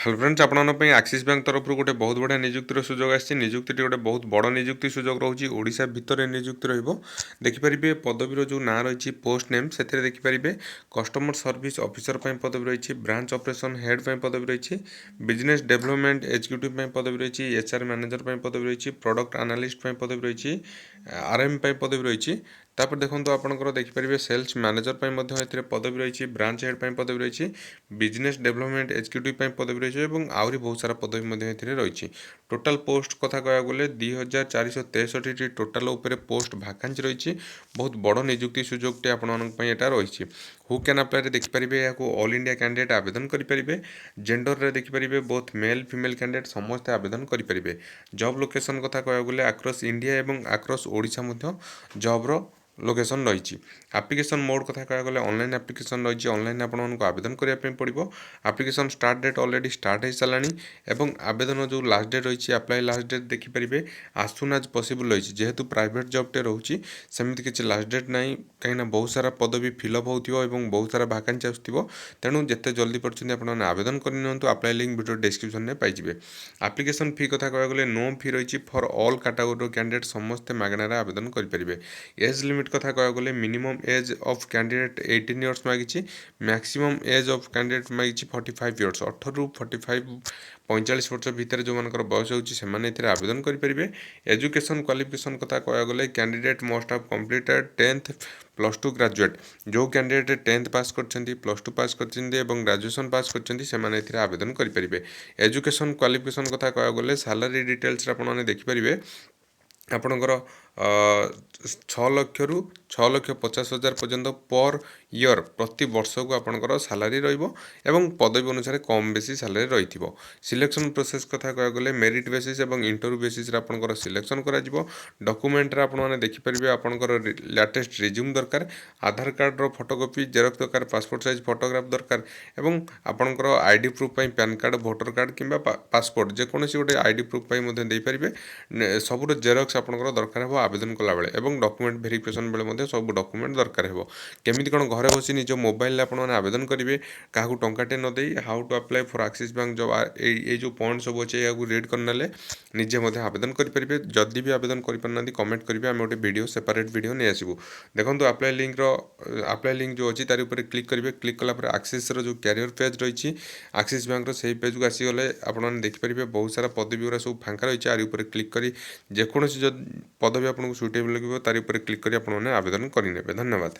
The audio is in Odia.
ହ୍ୟାଲୋ ଫ୍ରେଣ୍ଡସ୍, ଆପଣଙ୍କ ପାଇଁ ଆକ୍ସିସ୍ ବ୍ୟାଙ୍କ ତରଫରୁ ଗୋଟେ ବହୁତ ବଢ଼ିଆ ନିଯୁକ୍ତିର ସୁଯୋଗ ଆସିଛି। ନିଯୁକ୍ତିଟି ଗୋଟେ ବହୁତ ବଡ଼ ନିଯୁକ୍ତି ସୁଯୋଗ ରହୁଛି। ଓଡ଼ିଶା ଭିତରେ ନିଯୁକ୍ତି ରହିବ। ଦେଖିପାରିବେ, ପଦବୀର ଯେଉଁ ନାଁ ରହିଛି, ପୋଷ୍ଟ ନେମ୍, ସେଥିରେ ଦେଖିପାରିବେ କଷ୍ଟମର ସର୍ଭିସ୍ ଅଫିସର ପାଇଁ ପଦବୀ ରହିଛି, ବ୍ରାଞ୍ଚ ଅପରେସନ୍ ହେଡ଼୍ ପାଇଁ ପଦବୀ ରହିଛି, ବିଜନେସ୍ ଡେଭଲପମେଣ୍ଟ ଏକ୍ଜିକ୍ୟୁଟିଭ୍ ପାଇଁ ପଦବୀ ରହିଛି, ଏଚ୍ ଆର୍ ମ୍ୟାନେଜର ପାଇଁ ପଦବୀ ରହିଛି, ପ୍ରଡ଼କ୍ଟ ଆନାଲିଷ୍ଟ ପାଇଁ ପଦବୀ ରହିଛି, ଆର୍ ଏମ୍ ପାଇଁ ପଦବୀ ରହିଛି। ତାପରେ ଦେଖନ୍ତୁ, ଆପଣଙ୍କର ଦେଖିପାରିବେ ସେଲ୍ସ ମ୍ୟାନେଜର ପାଇଁ ମଧ୍ୟ ଏଥିରେ ପଦବୀ ରହିଛି, ବ୍ରାଞ୍ଚ ହେଡ଼୍ ପାଇଁ ପଦବୀ ରହିଛି, ବିଜନେସ୍ ଡେଭଲପମେଣ୍ଟ ଏକ୍ଜିକ୍ୟୁଟିଭ୍ ପାଇଁ ପଦବୀ ରହିଛି ଏବଂ ଆହୁରି ବହୁତ ସାରା ପଦବୀ ମଧ୍ୟ ଏଥିରେ ରହିଛି। ଟୋଟାଲ ପୋଷ୍ଟ କଥା କହିବାକୁ ଗଲେ 2463ଟି ଟୋଟାଲ ଉପରେ ପୋଷ୍ଟ ଭାକାନ୍ସି ରହିଛି। ବହୁତ ବଡ଼ ନିଯୁକ୍ତି ସୁଯୋଗଟି ଆପଣମାନଙ୍କ ପାଇଁ ଏଇଟା ରହିଛି। ହୁ can ଆପ୍ଲାଏରେ ଦେଖିପାରିବେ, ଏହାକୁ ଅଲ୍ ଇଣ୍ଡିଆ କ୍ୟାଣ୍ଡିଡେଟ୍ ଆବେଦନ କରିପାରିବେ। ଜେଣ୍ଡରରେ ଦେଖିପାରିବେ, ବୋଥ୍ ମେଲ୍, ଫିମେଲ୍ କ୍ୟାଣ୍ଡିଡେଟ୍ ସମସ୍ତେ ଆବେଦନ କରିପାରିବେ। ଜବ୍ ଲୋକେସନ୍ କଥା କହିବାକୁ ଗଲେ ଆକ୍ରସ୍ ଇଣ୍ଡିଆ ଏବଂ ଆକ୍ରସ୍ ଓଡ଼ିଶା ମଧ୍ୟ ଜବ୍ର ଲୋକେସନ୍ ରହିଛି। ଆପ୍ଲିକେସନ୍ ମୋଡ଼୍ କଥା କହିବାକୁ ଗଲେ ଅନଲାଇନ୍ ଆପ୍ଲିକେସନ୍ ରହିଛି। ଅନଲାଇନ୍ ଆପଣମାନଙ୍କୁ ଆବେଦନ କରିବା ପାଇଁ ପଡ଼ିବ। Application start date already start ହୋଇସାରିଲାଣି ଏବଂ ଆବେଦନ ଯେଉଁ ଲାଷ୍ଟ ଡେଟ୍ ରହିଛି, ଆପ୍ଲାଏ ଲାଷ୍ଟ ଡେଟ୍ ଦେଖିପାରିବେ, ଆଜ୍ ସୁନ୍ ଆଜ୍ ପସିବଲ୍ ରହିଛି। ଯେହେତୁ ପ୍ରାଇଭେଟ୍ ଜବ୍ଟେ ରହୁଛି, ସେମିତି କିଛି ଲାଷ୍ଟ ଡେଟ୍ ନାହିଁ, କାହିଁକିନା ବହୁତ ସାରା ପଦବୀ ଫିଲ୍ଅପ୍ ହେଉଥିବ ଏବଂ ବହୁତ ସାରା ଭାକାନ୍ସି ଆସୁଥିବ। ତେଣୁ ଯେତେ ଜଲ୍ଦି ପାରୁଛନ୍ତି, ଆପଣମାନେ ଆବେଦନ କରିନିଅନ୍ତୁ। ଆପ୍ଲାଏ ଲିଙ୍କ୍ ଭିଡ଼ିଓ ଡିସ୍କ୍ରିପ୍ସନ୍ରେ ପାଇଯିବେ। ଆପ୍ଲିକେସନ୍ ଫି କଥା କହିବାକୁ ଗଲେ ନୋ ଫି ରହିଛି ଫର୍ ଅଲ୍ କାଟାଗୋରୀର କ୍ୟାଣ୍ଡିଡେଟ୍। ସମସ୍ତେ ମାଗଣାରେ ଆବେଦନ କରିପାରିବେ। ଏଜ୍ ଲିମିଟ୍ କଥା କହିବାକୁ ଗଲେ minimum age of candidate 18 years ମାଗିଛି, ମ୍ୟାକ୍ସିମମ୍ ଏଜ୍ ଅଫ୍ କ୍ୟାଣ୍ଡିଡେଟ୍ ମାଗିଛି 45 ଇୟର୍ସ। 18ରୁ 45, 45 ବର୍ଷ ଭିତରେ ଯେଉଁମାନଙ୍କର ବୟସ ହେଉଛି, ସେମାନେ ଏଥିରେ ଆବେଦନ କରିପାରିବେ। ଏଜୁକେସନ୍ କ୍ୱାଲିଫିକେସନ୍ କଥା କହିବାକୁ ଗଲେ candidate must have completed 10th, +2, graduate। ଯେଉଁ କ୍ୟାଣ୍ଡିଡେଟ୍ 10th pass କରିଛନ୍ତି, +2 ପାସ୍ କରିଛନ୍ତି ଏବଂ ଗ୍ରାଜୁଏସନ୍ ପାସ୍ କରିଛନ୍ତି, ସେମାନେ ଏଥିରେ ଆବେଦନ କରିପାରିବେ। ଏଜୁକେସନ୍ କ୍ୱାଲିଫିକେସନ୍ କଥା କହିବାକୁ ଗଲେ ସାଲାରୀ ଡିଟେଲ୍ସରେ ଆପଣମାନେ ଦେଖିପାରିବେ, ଆପଣଙ୍କର 6 ଲକ୍ଷରୁ 6 ଲକ୍ଷ 50 ହଜାର ପର୍ଯ୍ୟନ୍ତ ପର୍ ଇୟର୍, ପ୍ରତି ବର୍ଷକୁ ଆପଣଙ୍କର ସାଲାରୀ ରହିବ ଏବଂ ପଦବୀ ଅନୁସାରେ କମ୍ ବେଶୀ ସାଲାରୀ ରହିଥିବ। ସିଲେକ୍ସନ୍ ପ୍ରୋସେସ୍ କଥା କହିବାକୁ ଗଲେ ମେରିଟ୍ ବେସିସ୍ ଏବଂ ଇଣ୍ଟରଭ୍ୟୁ ବେସିସ୍ରେ ଆପଣଙ୍କର ସିଲେକ୍ସନ୍ କରାଯିବ। ଡକୁମେଣ୍ଟରେ ଆପଣମାନେ ଦେଖିପାରିବେ, ଆପଣଙ୍କର ଲାଟେଷ୍ଟ ରିଜ୍ୟୁମ୍ ଦରକାର, ଆଧାର କାର୍ଡ଼ର ଫଟୋକପି ଜେରକ୍ସ ଦରକାର, ପାସପୋର୍ଟ ସାଇଜ୍ ଫଟୋଗ୍ରାଫ ଦରକାର ଏବଂ ଆପଣଙ୍କର I D proof ପାଇଁ ପ୍ୟାନ୍ କାର୍ଡ଼, ଭୋଟର କାର୍ଡ଼ କିମ୍ବା ପାସପୋର୍ଟ, ଯେକୌଣସି ଗୋଟେ I D proof ପାଇଁ ମଧ୍ୟ ଦେଇପାରିବେ। ସବୁର ଜେରକ୍ସ ଆପଣଙ୍କର ଦରକାର ହେବ ଆବେଦନ କଲାବେଳେ ଏବଂ ଡକୁମେଣ୍ଟ ଭେରିଫିକେସନ୍ ବେଳେ ମଧ୍ୟ ସବୁ ଡକୁମେଣ୍ଟ ଦରକାର ହେବ। କେମିତି କ'ଣ ଘରେ ବସି ନିଜ ମୋବାଇଲରେ ଆପଣମାନେ ଆବେଦନ କରିବେ କାହାକୁ ଟଙ୍କାଟେ ନ ଦେଇ, how to apply for Axis Bank job, ଏଇ ଯେଉଁ ପଏଣ୍ଟ ସବୁ ଅଛି, ଏହାକୁ ରିଡ୍ କରିନେଲେ ନିଜେ ମଧ୍ୟ ଆବେଦନ କରିପାରିବେ। ଯଦି ବି ଆବେଦନ କରିପାରୁନାହାନ୍ତି, କମେଣ୍ଟ କରିବେ, ଆମେ ଗୋଟେ ଭିଡ଼ିଓ, ସେପାରେଟ୍ ଭିଡ଼ିଓ ନେଇ ଆସିବୁ। ଦେଖନ୍ତୁ, ଆପ୍ଲାଏ ଲିଙ୍କ୍ ଯେଉଁ ଅଛି, ତାରି ଉପରେ କ୍ଲିକ୍ କରିବେ। କ୍ଲିକ୍ କଲା ପରେ ଆକ୍ସିସ୍ର ଯେଉଁ କ୍ୟାରିୟର ପେଜ୍ ରହିଛି ଆକ୍ସିସ୍ ବ୍ୟାଙ୍କର, ସେଇ ପେଜ୍କୁ ଆସିଗଲେ ଆପଣମାନେ ଦେଖିପାରିବେ, ବହୁତ ସାରା ପଦବୀ ଗୁଡ଼ା ସବୁ ଫାଙ୍କା ରହିଛି। ଆରି ଉପରେ କ୍ଲିକ୍ କରି ଯେକୌଣସି ଯଦି ପଦବୀ ଆପଣଙ୍କୁ ସୁଇଟେବଲ୍ ଲାଗିବ, ତାରି ଉପରେ କ୍ଲିକ୍ କରି ଆପଣମାନେ ଆବେଦନ କରିନେବେ। ଧନ୍ୟବାଦ।